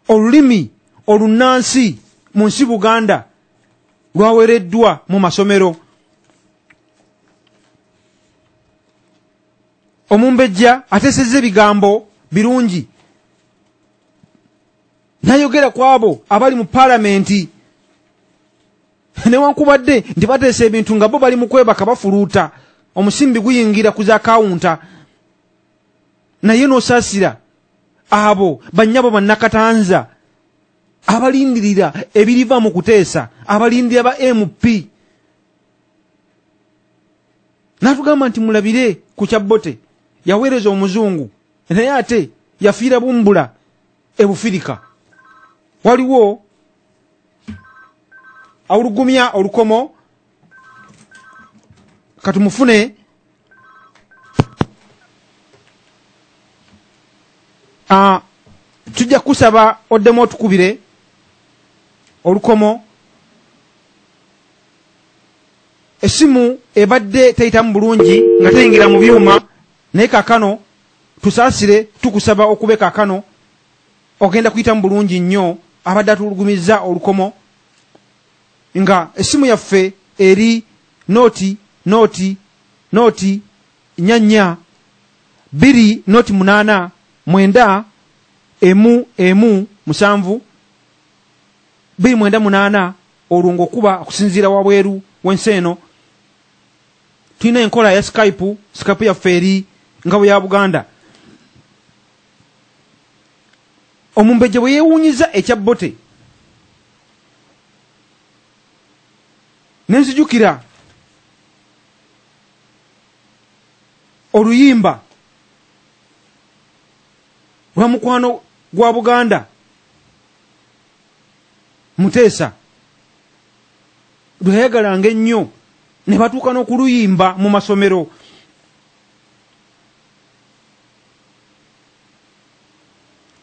Olulimi olunnansi mu nsi Buganda lwawereddwa mu masomero. Omumbejja ateesezza ebigambo birungi n'ayogera ku abo abali mu paalamenti, newankubadde nti bateesa ebintu nga bo bali mu kwebaka bafuluuta, omusimbi guyingira ku za kawunta, naye n'osaasira abo bannyabo bannakatanza abalindirira ebiriva mu kuteesa, abalindira ba MP. N'atugamba nti mulabire ku kya Bote, yaweereza omuzungu naye ate yafiira bumbula e Bufirika. Waliwo awulugumya olukomo, katumufune. Tujja kusaba oddemu otukubire olukomo. Essimu ebadde teyitamu bulungi nga teyingira mu byuma, naye kaakano tusaasire, tukusaba okube kaakano ogenda kuyitamu bulungi nnyo. Abadde atulugumizza olukomo nga essimu yaffe eri 0 0 0 4 4 2 0 8 9 1 1 7 2 9 8, olwo ng'okuba okusinziira wabweru w'ensi eno. Tulina enkola ya Skype, Skype yaffe eri ngabo ya Buganda. Omumbejja bwe yeewuunyiza ekya Bote, ne nzijukira oluyimba lwa mukwano gwa Buganda Muteesa lwe yayagalanga ennyo ne batuuka n'okuluyimba mu masomero.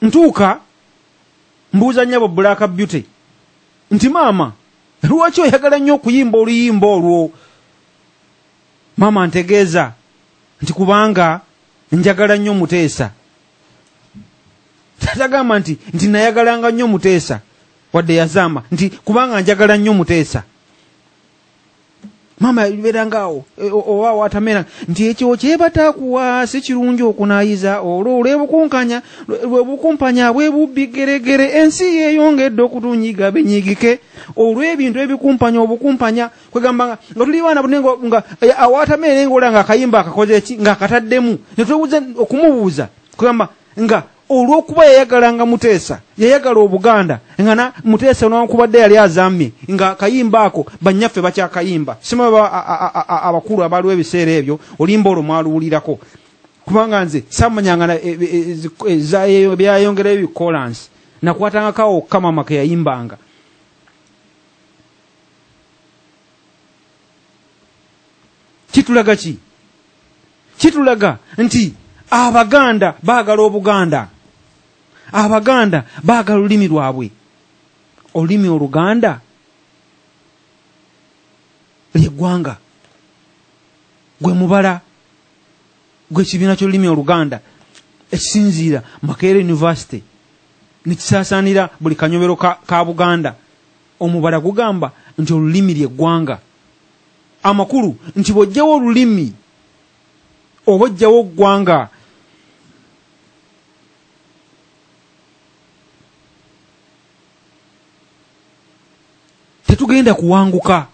Ntuuka mbuuza nnyabo Black Beauty nti maama, lwaki oyagala nnyo okuyimba oluyimba olwo? Maama ntegeeza nti kubanga njagala nnyo Muteesa. Tagamba nti nayagalanga nnyo Muteesa, wadde yazaama nti kubanga njagala nnyo Muteesa. Maama yabeeranga awo oba watamera nti ekyo kyebatakuwa si kirungi okunaayiza, olwo olw'obukunkanya lwebukumpanya bwe bubbi geregere, ensi yeeyongedde okutunyiga binyigike olw'ebintu ebikumpanya obukumpanya. Kwegamba nga tuli baana bunene nga awatamere ng'ola ng'akayimba akakoze ki ng'akataddemu, ne twebuuza okumubuuza kwegamba nga olw'okuba yayagalanga Muteesa, yayagala Obuganda, nga na Muteesa newankubadde yali azammye nga kayimba ako bannyaffe bakyakayimba. Simanyi abakulu abaaliwo ebiseera ebyo oluyimba olwo mwaluwulirako, kubanga nze saamanyanga byayongerayo bikolansi, nakwatangako awo kamama ke yayimbanga. Kitulaga ki? Kitulaga nti Abaganda baagala Obuganda, Abaganda baagala olulimi lwabwe. Olulimi Oluganda lyeggwanga, gwe mubala gw'ekibiina ky'olulimi Oluganda ekisinziira Makerere University ne kisaasaanira buli kanyomero ka Buganda. Omubala gugamba nti olulimi lyeggwanga, amakulu nti bw'oggyawo olulimi oba oggyawo ggwanga. Tetugenda kuwanguka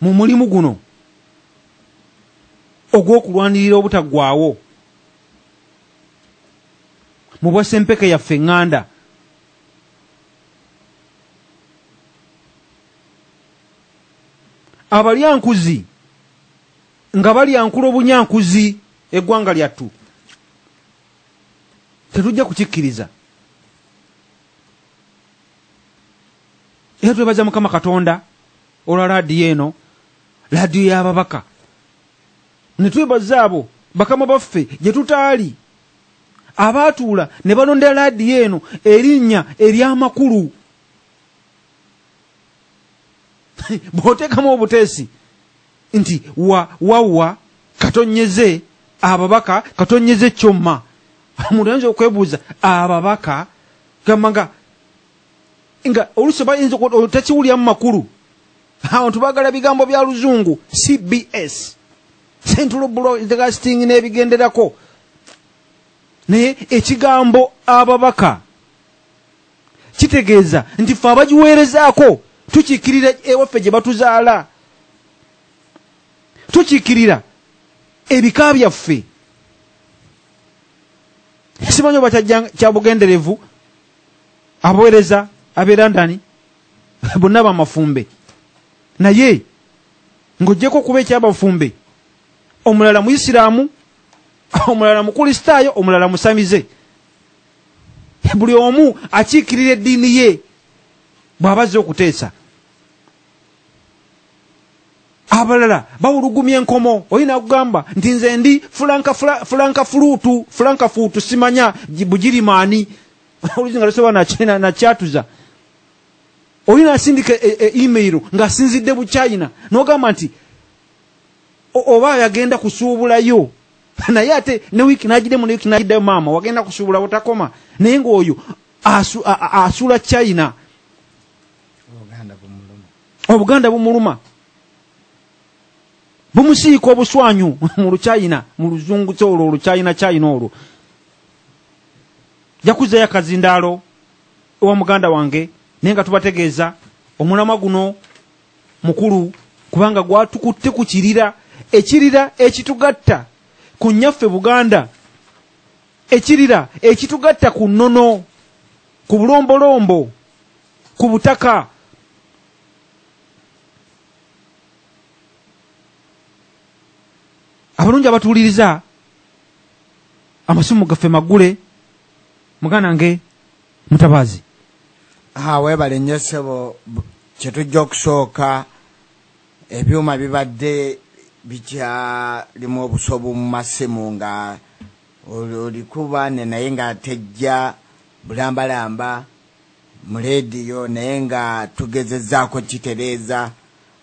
mu mulimu guno ogw'okulwanirira obutaggwaawo mu bwa ssempeke yaffe eŋŋanda. Abalyankuzi nga balyankula obunyankuzi eggwanga lyattu, tetujja kukikkiriza. Era twebaza Mukama Katonda olwa laadiyo eno, laadiyo y'ababaka, ne twebaza abo bakama baffe gye tutaali abaatuula ne balonda laadiyo eno erinnya ery'amakulu. Bw'oteekamu obuteesi nti wa wawa katonyeze ababaka, katonyeze kyomma, Omuntu ayinza okwebuuza ababaka gamba nga oluusi bayinza takiwuliramu makulu. Abantu baagala bigambo bya luzungu, CBS, Central Broadcasting n'ebigenderako. Naye ekigambo ababaka kitegeeza nti ffe abagiweerezaako tukiikirira ewaffe gye batuzaala, tukiikirira ebika byaffe. Simanyi oba kya bugenderevu abaweereza ab'e London bonna bamafumbe, naye ng'oggyeko okuba ekyabafumbe, omulala muyisiraamu, omulala mukulisitaayo, omulala musamize. Buli omu akiikirira eddiini ye bw'aba azze okuteesa. Abalala bawulugumya enkomo. Olina kugamba nti nze ndi fulanka fuutu simanya Bugirimaani, oluzi nga tosobola nakyatuza. Olina asindika email ng'asinzidde Buchina, n'ogamba nti oba yagenda kusuubulayo, naye ate ne wiiki n'agiddemu ne wiiki n'agiddayo, maama wagenda kusuubula otakoma. Naye ng'oyo asula China. Obuganda bumuluma, bumusiika obuswanyu mu Luchina, mu luzungu olwo Oluchina China olwo. Jakuzayo akazindaalo ewa muganda wange, naye nga tubategeeza omulamwa guno mukulu, kubanga gwatukutte ku kirira, ekirira ekitugatta ku nnyaffe Buganda, ekirira ekitugatta ku nnono, ku bulombolombo, ku butaka. Abalungi abatuwuliriza, amasimu gaffe maggule. Muganda nge Mutabaazi. Weebale nnyo ssebo. Kyetujja okusooka, ebyuma bibadde bikyalimu obusobu mu masimu, nga olikuba naye nga tejja bulambalamba mu leediyo, naye nga tugezezzaako kitereeza.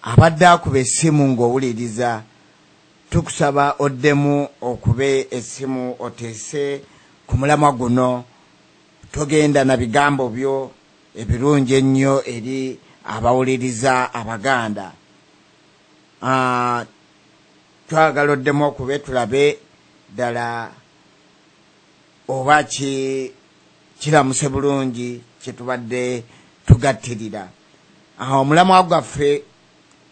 Abadde akuba essimu ng'owuliriza, tukusaba oddemu okube essimu oteese ku mulamwa guno. Togenda na bigambo byo ebirungi ennyo eri abawuliriza Abaganda. Twagala oddemu okube tulabe ddala oba kiramuse bulungi kyetubadde tugattirira. Omulamwa gwaffe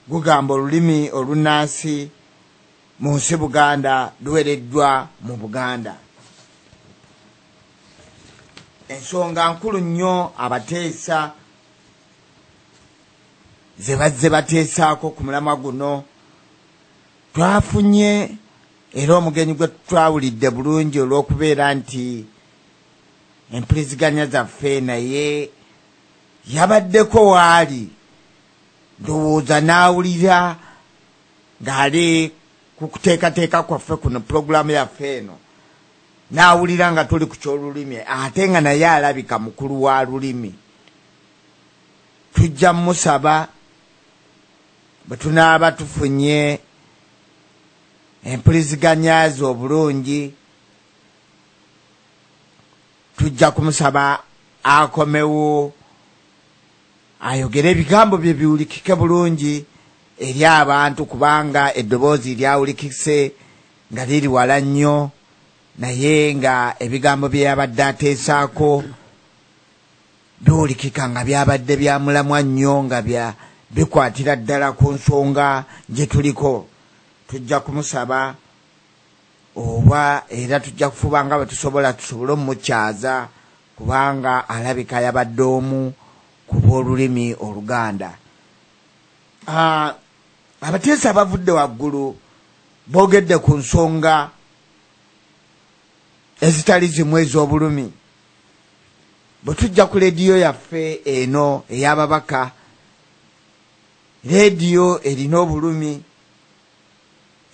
gugamba olulimi olunnansi mu nsi Buganda luwereddwa mu Buganda. Ensonga nkulu nnyo abateesa ze bazze bateesaako ku mulamwa guno. Twafunye era omugenyi gwe twawulidde bulungi olw'okubeera nti empuliziganya zaffe naye yabaddeko waali, ndowooza n'awulira ng'ali ku kuteekateeka kwaffe kuno, pulogulaamu yaffe eno, n'awulira nga tuli ku ky'olulimi, ate nga naye alabika mukulu wa lulimi. Tujja musaba bwe tunaaba tufunye empuliziganya ze obulungi, tujja kumusaba akomewo ayogere ebigambo bye biwulikike bulungi eri abantu, kubanga eddoboozi lyawulikise nga liri wala nnyo, naye nga ebigambo bye yabadde ateesaako biwulikika nga byabadde bya mulamwa nnyo, nga bikwatira ddala ku nsonga gye tuliko. Tujja kumusaba oba era tujja kufuba nga bwe tusobola tusobole omukyaza, kubanga alabika yabadde omu ku b'olulimi Oluganda. Abateesa abavudde waggulu boogedde ku nsonga ezitali zimu ez'obulumi. Bwe tujja ku leediyo yaffe eno ey'ababaka, leediyo erina obulumi.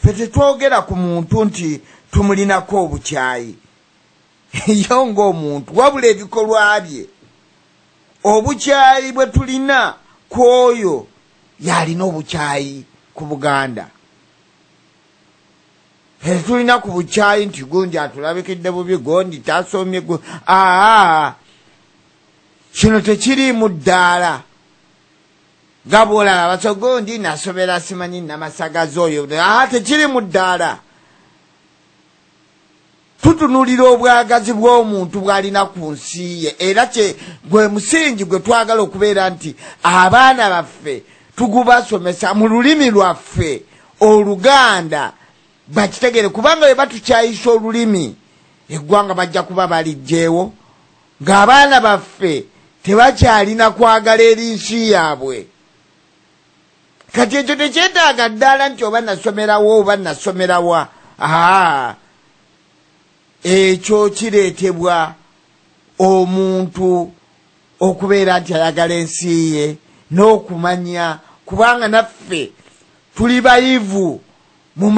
Ffe tetwogera ku muntu nti tumulinako obukyayi yo ng'omuntu, wabula ebikolwa bye. Obukyayi bwe tulina ku oyo yalina obukyayi ku Buganda. Tetulina ku bukyayi nti gundi atulabikidde bubi, gundi tasomye. Aa, kino tekiriimu ddaala nga bwolaba baso gundi nasomera simanyi namasagazi oyo. Aa, tekirimu ddaala. Tutunulira obwagazi bw'omuntu bw'alina ku nsi ye, era kye gwe musingi gwe twagala okubeera nti abaana baffe tugubasomesa mu lulimi lwaffe Oluganda bakitegere, kubanga bwe batukyayisa olulimi eggwanga bajja kuba balijjeewo ng'abaana baffe tebakyalina kwagala eri nsi yaabwe. Kati ekyo tekyetaaga ddala nti oba nasomerawo oba nasomerawa. Aa, ekyo kireetebwa omuntu okubeera nti ayagala ensi ye n'okumanya, kubanga naffe tuli bayivu mu